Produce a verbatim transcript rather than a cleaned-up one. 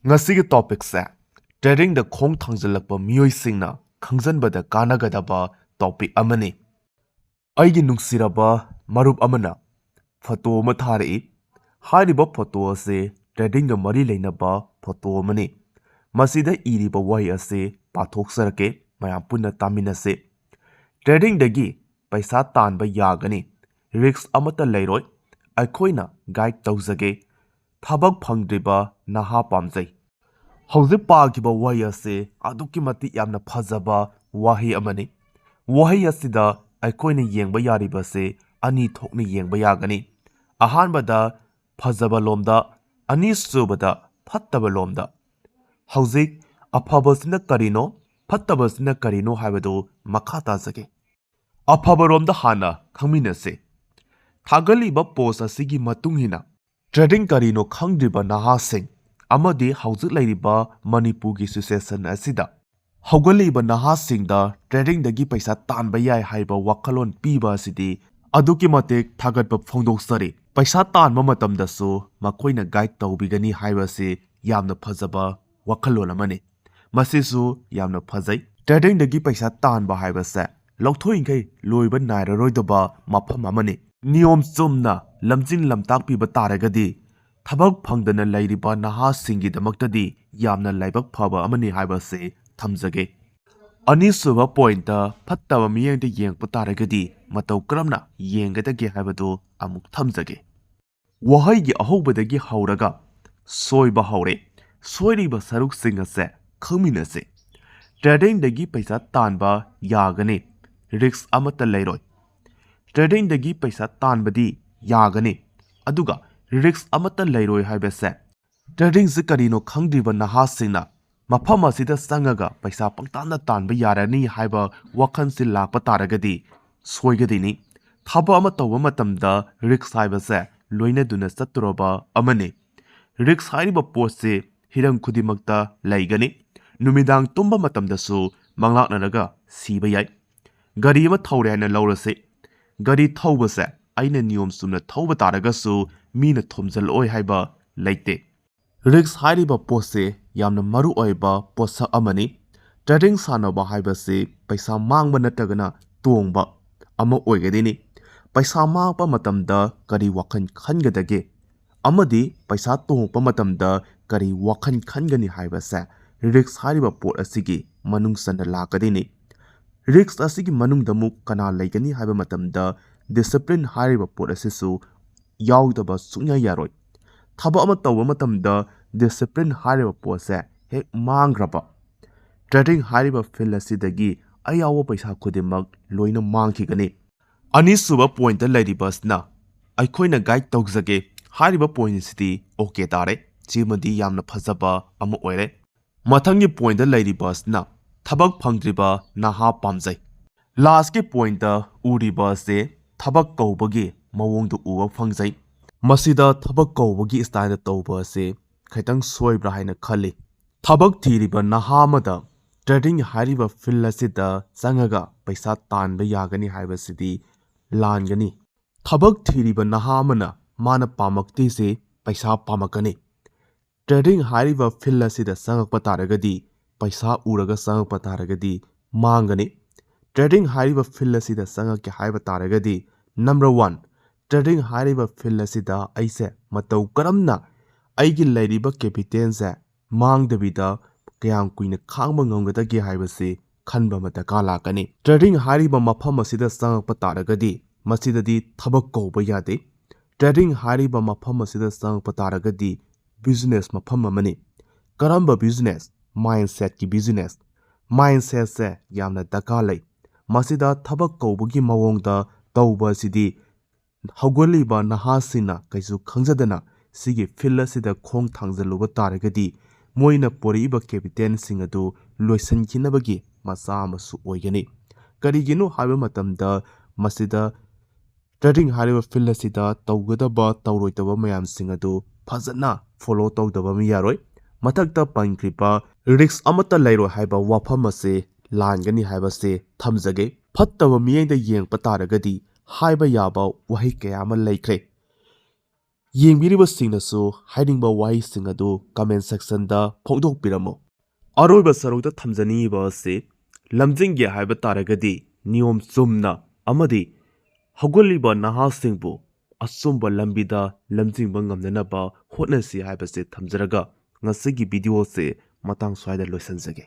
ꯉꯁꯤꯒꯤ ꯇꯣꯄꯤꯛꯁꯦ ꯇ꯭ꯔꯦꯗꯤꯡꯗ ꯈꯣꯡ ꯊꯥꯡꯖꯤꯜꯂꯛꯄ ꯃꯤꯑꯣꯏꯁꯤꯡꯅ ꯈꯪꯖꯤꯟꯕꯗ ꯀꯥꯟꯅꯒꯗꯕ ꯇꯣꯄꯤꯛ ꯑꯃꯅꯤ꯫ ꯑꯩꯒꯤ ꯅꯨꯡꯁꯤꯔꯕ ꯃꯔꯨꯞ ꯑꯃꯅ ꯐꯣꯇꯣ ꯑꯃ ꯊꯥꯔꯛꯏ꯫ ꯍꯥꯏꯔꯤꯕ ꯐꯣꯇꯣ ꯑꯁꯤ ꯇ꯭ꯔꯦꯗꯤꯡꯒ ꯃꯔꯤ ꯂꯩꯅꯕ ꯐꯣꯇꯣ ꯑꯃꯅꯤ꯫ ꯃꯁꯤꯗ ꯏꯔꯤꯕ ꯋꯥꯍꯩ ꯑꯁꯤ ꯄꯥꯊꯣꯛꯆꯔꯛꯀꯦ, ꯃꯌꯥꯝ ꯄꯨꯟꯅ ꯇꯥꯃꯤꯟꯅꯁꯤ꯫ ꯇ꯭ꯔꯦꯗꯤꯡꯗꯒꯤ ꯄꯩꯁꯥ ꯇꯥꯟꯕ ꯌꯥꯒꯅꯤ, ꯔꯤꯁꯛ ꯑꯃꯠꯇ ꯂꯩꯔꯣꯏ꯫ ꯑꯩꯈꯣꯏꯅ ꯒꯥꯏꯗ ꯇꯧꯖꯒꯦ꯫ ꯊꯕꯛ ꯐꯪꯗ꯭ꯔꯤꯕ ꯅꯍꯥ ꯄꯥꯝꯖꯩ꯫ ꯍꯧꯖꯤꯛ ꯄꯥꯈꯤꯕ ꯋꯥꯍꯩ ꯑꯁꯤ ꯑꯗꯨꯛꯀꯤ ꯃꯇꯤꯛ ꯌꯥꯝꯅ ꯐꯖꯕ ꯋꯥꯍꯩ ꯑꯃꯅꯤ꯫ ꯋꯥꯍꯩ ꯑꯁꯤꯗ ꯑꯩꯈꯣꯏꯅ ꯌꯦꯡꯕ ꯌꯥꯔꯤꯕꯁꯤ ꯑꯅꯤ ꯊꯣꯛꯅ ꯌꯦꯡꯕ ꯌꯥꯒꯅꯤ꯫ ꯑꯍꯥꯟꯕꯗ ꯐꯖꯕ ꯂꯣꯝꯗ, ꯑꯅꯤꯁꯨꯕꯗ ꯐꯠꯇꯕ ꯂꯣꯝꯗ꯫ ꯍꯧꯖꯤꯛ ꯑꯐꯕꯁꯤꯅ ꯀꯔꯤꯅꯣ, ꯐꯠꯇꯕꯁꯤꯅ ꯀꯔꯤꯅꯣ ꯍꯥꯏꯕꯗꯨ ꯃꯈꯥ ꯇꯥꯖꯒꯦ꯫ ꯑꯐꯕꯔꯣꯝꯗ ꯍꯥꯟꯅ ꯈꯪꯃꯤꯟꯅꯁꯤ꯫ ꯊꯥꯒꯠꯂꯤꯕ ꯄꯣꯁ ꯑꯁꯤꯒꯤ ꯃꯇꯨꯡ ꯏꯟꯅ, ꯇ꯭ꯔꯦꯗꯤꯡ ꯀꯔꯤꯅꯣ ꯈꯪꯗ꯭ꯔꯤꯕ ꯅꯍꯥꯁꯤꯡ ꯑꯃꯗꯤ ꯍꯧꯖꯤꯛ ꯂꯩꯔꯤꯕ ꯃꯅꯤꯄꯨꯔꯒꯤ ꯁꯤꯆꯨꯋꯦꯁꯟ ꯑꯁꯤꯗ ꯍꯧꯒꯠꯂꯛꯏꯕ ꯅꯍꯥꯁꯤꯡꯗ ꯇ꯭ꯔꯦꯗꯤꯡꯗꯒꯤ ꯄꯩꯁꯥ ꯇꯥꯟꯕ ꯌꯥꯏ ꯍꯥꯏꯕ ꯋꯥꯈꯜꯂꯣꯟ ꯄꯤꯕ ꯑꯁꯤꯗꯤ ꯑꯗꯨꯛꯀꯤ ꯃꯇꯤꯛ ꯊꯥꯒꯠꯄ ꯐꯣꯡꯗꯣꯛꯆꯔꯤ꯫ ꯄꯩꯁꯥ ꯇꯥꯟꯕ ꯃꯇꯝꯗꯁꯨ ꯃꯈꯣꯏꯅ ꯒꯥꯏꯗ ꯇꯧꯕꯤꯒꯅꯤ ꯍꯥꯏꯕꯁꯤ ꯌꯥꯝꯅ ꯐꯖꯕ ꯋꯥꯈꯜꯂꯣꯟ ꯑꯃꯅꯤ꯫ ꯃꯁꯤꯁꯨ ꯌꯥꯝꯅ ꯐꯖꯩ꯫ ꯇ꯭ꯔꯦꯗꯤꯡꯗꯒꯤ ꯄꯩꯁꯥ ꯇꯥꯟꯕ ꯍꯥꯏꯕꯁꯦ ꯂꯧꯊꯣꯛꯏꯈꯩ ꯂꯣꯏꯕ ꯅꯥꯏꯔꯔꯣꯏꯗꯕ ꯃꯐꯝ ꯑꯃꯅꯤ꯫ ꯅꯤꯌꯣꯝ ꯆꯨꯝꯅ ꯂꯝꯖꯤꯡ ꯂꯝꯇꯥꯛꯄꯤꯕ ꯇꯥꯔꯒꯗꯤ ꯊꯕꯛ ꯐꯪꯗꯅ ꯂꯩꯔꯤꯕ ꯅꯍꯥꯁꯤꯡꯒꯤꯗꯃꯛꯇꯗꯤ ꯌꯥꯝꯅ ꯂꯥꯏꯕꯛ ꯐꯕ ꯑꯃꯅꯤ ꯍꯥꯏꯕꯁꯤ ꯊꯝꯖꯒꯦ꯫ ꯑꯅꯤꯁꯨꯕ ꯄꯣꯏꯟꯠꯇ ꯐꯠꯇꯕ ꯃꯤꯠꯌꯦꯡꯗ ꯌꯦꯡꯕ ꯇꯥꯔꯒꯗꯤ ꯃꯇꯧ ꯀꯔꯝꯅ ꯌꯦꯡꯒꯗꯒꯦ ꯍꯥꯏꯕꯗꯨ ꯑꯃꯨꯛ ꯊꯝꯖꯒꯦ꯫ ꯋꯥꯍꯩꯒꯤ ꯑꯍꯧꯕꯗꯒꯤ ꯍꯧꯔꯒ ꯁꯣꯏꯕ ꯍꯧꯔꯦ꯫ ꯁꯣꯏꯔꯤꯕ ꯁꯔꯨꯛꯁꯤꯡ ꯑꯁꯦ ꯈꯪꯃꯤꯟꯅꯁꯤ꯫ ꯇ꯭ꯔꯦꯗꯤꯡꯗꯒꯤ ꯄꯩꯁꯥ ꯇꯥꯟꯕ ꯌꯥꯒꯅꯤ, ꯔꯤꯁꯛ ꯑꯃꯠꯇ ꯂꯩꯔꯣꯏ꯫ ꯇ꯭ꯔꯦꯗꯤꯡꯗꯒꯤ ꯄꯩꯁꯥ ꯇꯥꯟꯕꯗꯤ ꯌꯥꯒꯅꯤ, ꯑꯗꯨꯒ ꯔꯤꯁꯛ ꯑꯃꯠꯇ ꯂꯩꯔꯣꯏ ꯍꯥꯏꯕꯁꯦ, ꯇ꯭ꯔꯦꯗꯤꯡꯁꯤ ꯀꯔꯤꯅꯣ ꯈꯪꯗ꯭ꯔꯤꯕ ꯅꯍꯥꯁꯤꯡꯅ ꯃꯐꯝ ꯑꯁꯤꯗ ꯆꯪꯉꯒ ꯄꯩꯁꯥ ꯄꯪꯇꯥꯟꯗ ꯇꯥꯟꯕ ꯌꯥꯔꯅꯤ ꯍꯥꯏꯕ ꯋꯥꯈꯜꯁꯤ ꯂꯥꯛꯄ ꯇꯥꯔꯒꯗꯤ ꯁꯣꯏꯒꯗꯣꯏꯅꯤ꯫ ꯊꯕꯛ ꯑꯃ ꯇꯧꯕ ꯃꯇꯝꯗ ꯔꯤꯁꯛ ꯍꯥꯏꯕꯁꯦ ꯂꯣꯏꯅꯗꯨꯅ ꯆꯠꯇꯣꯔꯕ ꯑꯃꯅꯤ꯫ ꯔꯤꯁꯛ ꯍꯥꯏꯔꯤꯕ ꯄꯣꯠꯁꯤ ꯍꯤꯔꯝ ꯈꯨꯗꯤꯡꯃꯛꯇ ꯂꯩꯒꯅꯤ꯫ ꯅꯨꯃꯤꯗꯥꯡ ꯇꯨꯝꯕ ꯃꯇꯝꯗꯁꯨ ꯃꯪꯂꯥꯛꯅꯔꯒ ꯁꯤꯕ ꯌꯥꯏ꯫ ꯒꯥꯔꯤ ꯑꯃ ꯊꯧꯔꯦ ꯍꯥꯏꯅ ꯂꯧꯔꯁꯤ꯫ ꯒꯥꯔꯤ ꯊꯧꯕꯁꯦ ꯑꯩꯅ ꯅꯤꯌꯣꯝ ꯆꯨꯝꯅ ꯊꯧꯕ ꯇꯥꯔꯒꯁꯨ ꯃꯤꯅ ꯊꯣꯝꯖꯤꯜꯂꯛꯑꯣꯏ ꯍꯥꯏꯕ ꯂꯩꯇꯦ꯫ ꯔꯤꯛꯁ ꯍꯥꯏꯔꯤꯕ ꯄꯣꯠꯁꯦ ꯌꯥꯝꯅ ꯃꯔꯨ ꯑꯣꯏꯕ ꯄꯣꯠꯁꯛ ꯑꯃꯅꯤ꯫ ꯇ꯭ꯔꯦꯗꯤꯡ ꯁꯥꯟꯅꯕ ꯍꯥꯏꯕꯁꯤ ꯄꯩꯁꯥ ꯃꯥꯡꯕ ꯅꯠꯇ꯭ꯔꯒꯅ ꯇꯣꯡꯕ ꯑꯃ ꯑꯣꯏꯒꯗꯣꯏꯅꯤ꯫ ꯄꯩꯁꯥ ꯃꯥꯡꯉꯛꯄ ꯃꯇꯝꯗ ꯀꯔꯤ ꯋꯥꯈꯜ ꯈꯟꯒꯗꯒꯦ ꯑꯃꯗꯤ ꯄꯩꯁꯥ ꯇꯣꯡꯉꯛꯄ ꯃꯇꯝꯗ ꯀꯔꯤ ꯋꯥꯈꯜ ꯈꯟꯒꯅꯤ ꯍꯥꯏꯕꯁꯦ ꯔꯤꯛꯁ ꯍꯥꯏꯔꯤꯕ ꯄꯣꯠ ꯑꯁꯤꯒꯤ ꯃꯅꯨꯡ ꯆꯟꯅ ꯂꯥꯛꯀꯗꯣꯏꯅꯤ꯫ ꯔꯤꯛꯁ ꯑꯁꯤꯒꯤ ꯃꯅꯨꯡꯗ ꯑꯃꯨꯛ ꯀꯅꯥ ꯂꯩꯒꯅꯤ ꯍꯥꯏꯕ ꯃꯇꯝꯗ ꯗꯤꯁꯤꯄ꯭ꯂꯤꯟ ꯍꯥꯏꯔꯤꯕ ꯄꯣꯠ ꯑꯁꯤꯁꯨ ꯌꯥꯎꯗꯕ ꯁꯨꯡꯌꯥ ꯌꯥꯔꯣꯏ꯫ ꯊꯕꯛ ꯑꯃ ꯇꯧꯕ ꯃꯇꯝꯗ ꯗꯤꯁꯤꯄ꯭ꯂꯤꯟ ꯍꯥꯏꯔꯤꯕ ꯄꯣꯠꯁꯦ ꯍꯦꯛ ꯃꯥꯡꯈ꯭ꯔꯕ, ꯇ꯭ꯔꯦꯗꯤꯡ ꯍꯥꯏꯔꯤꯕ ꯐꯤꯜ ꯑꯁꯤꯗꯒꯤ ꯑꯌꯥꯎꯕ ꯄꯩꯁꯥ ꯈꯨꯗꯤꯡꯃꯛ ꯂꯣꯏꯅ ꯃꯥꯡꯈꯤꯒꯅꯤ꯫ ꯑꯅꯤꯁꯨꯕ ꯄꯣꯏꯟꯠꯇ ꯂꯩꯔꯤꯕ ꯑꯁꯤꯅ ꯑꯩꯈꯣꯏꯅ ꯒꯥꯏꯗ ꯇꯧꯖꯒꯦ ꯍꯥꯏꯔꯤꯕ ꯄꯣꯏꯟꯠ ꯑꯁꯤꯗꯤ ꯑꯣꯀꯦ ꯇꯥꯔꯦ꯫ ꯁꯤꯃꯗꯤ ꯌꯥꯝꯅ ꯐꯖꯕ ꯑꯃ ꯑꯣꯏꯔꯦ꯫ ꯃꯊꯪꯒꯤ ꯄꯣꯏꯟꯠꯇ ꯂꯩꯔꯤꯕ ꯑꯁꯤꯅ ꯊꯕꯛ ꯐꯪꯗ꯭ꯔꯤꯕ ꯅꯍꯥ ꯄꯥꯝꯖꯩ꯫ ꯂꯥꯁꯀꯤ ꯄꯣꯏꯟꯠꯇ ꯎꯔꯤꯕ ꯑꯁꯤ ꯊꯕꯛ ꯀꯧꯕꯒꯤ ꯃꯑꯣꯡꯗ ꯎꯕ ꯐꯪꯖꯩ꯫ ꯃꯁꯤꯗ ꯊꯕꯛ ꯀꯧꯕꯒꯤ ꯁ꯭ꯇꯥꯏꯜꯗ ꯇꯧꯕ ꯑꯁꯤ ꯈꯤꯇꯪ ꯁꯣꯏꯕ꯭ꯔꯥ ꯍꯥꯏꯅ ꯈꯜꯂꯤ꯫ ꯊꯕꯛ ꯊꯤꯔꯤꯕ ꯅꯍꯥ ꯑꯃꯗ ꯇ꯭ꯔꯦꯗꯤꯡ ꯍꯥꯏꯔꯤꯕ ꯐꯤꯜ ꯑꯁꯤꯗ ꯆꯪꯉꯒ ꯄꯩꯁꯥ ꯇꯥꯟꯕ ꯌꯥꯒꯅꯤ ꯍꯥꯏꯕꯁꯤꯗꯤ ꯂꯥꯟꯒꯅꯤ꯫ ꯊꯕꯛ ꯊꯤꯔꯤꯕ ꯅꯍꯥ ꯑꯃꯅ ꯃꯥꯅ ꯄꯥꯝꯃꯛꯇꯣꯏꯁꯦ ꯄꯩꯁꯥ ꯄꯥꯝꯃꯛꯀꯅꯤ꯫ ꯇ꯭ꯔꯦꯗꯤꯡ ꯍꯥꯏꯔꯤꯕ ꯐꯤꯜ ꯑꯁꯤꯗ ꯆꯪꯉꯛꯄ ꯇꯥꯔꯒꯗꯤ, ꯄꯩꯁꯥ ꯎꯔꯒ ꯆꯪꯉꯛꯄ ꯇꯥꯔꯒꯗꯤ ꯃꯥꯡꯒꯅꯤ꯫ ꯇ꯭ꯔꯦꯗꯤꯡ ꯍꯥꯏꯔꯤꯕ ꯐꯤꯜ ꯑꯁꯤꯗ ꯆꯪꯉꯛꯀꯦ ꯍꯥꯏꯕ ꯇꯥꯔꯒꯗꯤ, ꯅꯝꯕꯔ ꯋꯥꯟ, ꯇ꯭ꯔꯦꯗꯤꯡ ꯍꯥꯏꯔꯤꯕ ꯐꯤꯜ ꯑꯁꯤꯗ ꯑꯩꯁꯦ ꯃꯇꯧ ꯀꯔꯝꯅ ꯑꯩꯒꯤ ꯂꯩꯔꯤꯕ ꯀꯦꯄꯤꯇꯦꯜꯁꯦ ꯃꯥꯡꯗꯕꯤꯗ ꯀꯌꯥꯝ ꯀꯨꯏꯅ ꯈꯥꯡꯕ ꯉꯝꯒꯗꯒꯦ ꯍꯥꯏꯕꯁꯤ ꯈꯟꯕ ꯑꯃ ꯗꯔꯀꯥꯔ ꯂꯥꯛꯀꯅꯤ꯫ ꯇ꯭ꯔꯦꯗꯤꯡ ꯍꯥꯏꯔꯤꯕ ꯃꯐꯝ ꯑꯁꯤꯗ ꯆꯪꯉꯛꯄ ꯇꯥꯔꯒꯗꯤ, ꯃꯁꯤꯗꯗꯤ ꯊꯕꯛ ꯀꯧꯕ ꯌꯥꯗꯦ꯫ ꯇ꯭ꯔꯦꯗꯤꯡ ꯍꯥꯏꯔꯤꯕ ꯃꯐꯝ ꯑꯁꯤꯗ ꯆꯪꯉꯛꯄ ꯇꯥꯔꯒꯗꯤ ꯕꯤꯖꯤꯅꯦꯁ ꯃꯐꯝ ꯑꯃꯅꯤ꯫ ꯀꯔꯝꯕ ꯕꯤꯖꯤꯅꯦꯁ? ꯃꯥꯏꯟꯁꯦꯠꯀꯤ ꯕꯤꯖꯤꯅꯦꯁ꯫ ꯃꯥꯏꯟꯁꯦꯠꯁꯦ ꯌꯥꯝꯅ ꯗꯔꯀꯥꯔ ꯂꯩ꯫ ꯃꯁꯤꯗ ꯊꯕꯛ ꯀꯧꯕꯒꯤ ꯃꯑꯣꯡꯗ ꯇꯧꯕ ꯑꯁꯤꯗꯤ ꯍꯧꯒꯠꯂꯤꯕ ꯅꯍꯥꯁꯤꯡꯅ ꯀꯩꯁꯨ ꯈꯪꯖꯗꯅ ꯁꯤꯒꯤ ꯐꯤꯜ ꯑꯁꯤꯗ ꯈꯣꯡ ꯊꯥꯡꯖꯤꯜꯂꯨꯕ ꯇꯥꯔꯒꯗꯤ ꯃꯣꯏꯅ ꯄꯨꯔꯛꯏꯕ ꯀꯦꯄꯤꯇꯦꯜꯁꯤꯡ ꯑꯗꯨ ꯂꯣꯏꯁꯤꯟꯈꯤꯅꯕꯒꯤ ꯃꯆꯥꯛ ꯑꯃꯁꯨ ꯑꯣꯏꯒꯅꯤ꯫ ꯀꯔꯤꯒꯤꯅꯣ ꯍꯥꯏꯕ ꯃꯇꯝꯗ ꯃꯁꯤꯗ ꯇ꯭ꯔꯦꯗꯤꯡ ꯍꯥꯏꯔꯤꯕ ꯐꯤꯜ ꯑꯁꯤꯗ ꯇꯧꯒꯗꯕ ꯇꯧꯔꯣꯏꯗꯕ ꯃꯌꯥꯝꯁꯤꯡ ꯑꯗꯨ ꯐꯖꯅ ꯐꯣꯂꯣ ꯇꯧꯗꯕ ꯑꯃ ꯌꯥꯔꯣꯏ꯫ ꯃꯊꯛꯇ ꯄꯟꯈ꯭ꯔꯤꯕ ꯔꯤꯛꯁ ꯑꯃꯠꯇ ꯂꯩꯔꯣꯏ ꯍꯥꯏꯕ ꯋꯥꯐꯝ ꯑꯁꯤ ꯂꯥꯟꯒꯅꯤ ꯍꯥꯏꯕꯁꯤ ꯊꯝꯖꯒꯦ꯫ ꯐꯠꯇꯕ ꯃꯤꯠꯌꯦꯡꯗ ꯌꯦꯡꯕ ꯇꯥꯔꯒꯗꯤ ꯍꯥꯏꯕ ꯌꯥꯕ ꯋꯥꯍꯩ ꯀꯌꯥ ꯑꯃ ꯂꯩꯈ꯭ꯔꯦ꯫ ꯌꯦꯡꯕꯤꯔꯤꯕꯁꯤꯡꯅꯁꯨ ꯍꯥꯏꯅꯤꯡꯕ ꯋꯥꯍꯩꯁꯤꯡ ꯑꯗꯨ comment sectionꯗ ꯐꯣꯡꯗꯣꯛꯄꯤꯔꯝꯃꯨ꯫ ꯑꯔꯣꯏꯕ ꯁꯔꯨꯛꯇ ꯊꯝꯖꯅꯤꯡꯉꯤꯕ ꯑꯁꯤ, ꯂꯝꯖꯤꯡꯒꯦ ꯍꯥꯏꯕ ꯇꯥꯔꯒꯗꯤ ꯅꯤꯌꯣꯝ ꯆꯨꯝꯅ ꯑꯃꯗꯤ ꯍꯧꯒꯠꯂꯤꯕ ꯅꯍꯥꯁꯤꯡꯕꯨ ꯑꯆꯨꯝꯕ ꯂꯝꯕꯤꯗ ꯂꯝꯖꯤꯡꯕ ꯉꯝꯅꯅꯕ ꯍꯣꯠꯅꯁꯤ ꯍꯥꯏꯕꯁꯦ ꯊꯝꯖꯔꯒ, ꯉꯁꯤꯒꯤ videoꯁꯦ ꯃꯇꯥꯡ ꯁ꯭ꯋꯥꯏꯗ ꯂꯣꯏꯁꯤꯟꯖꯒꯦ꯫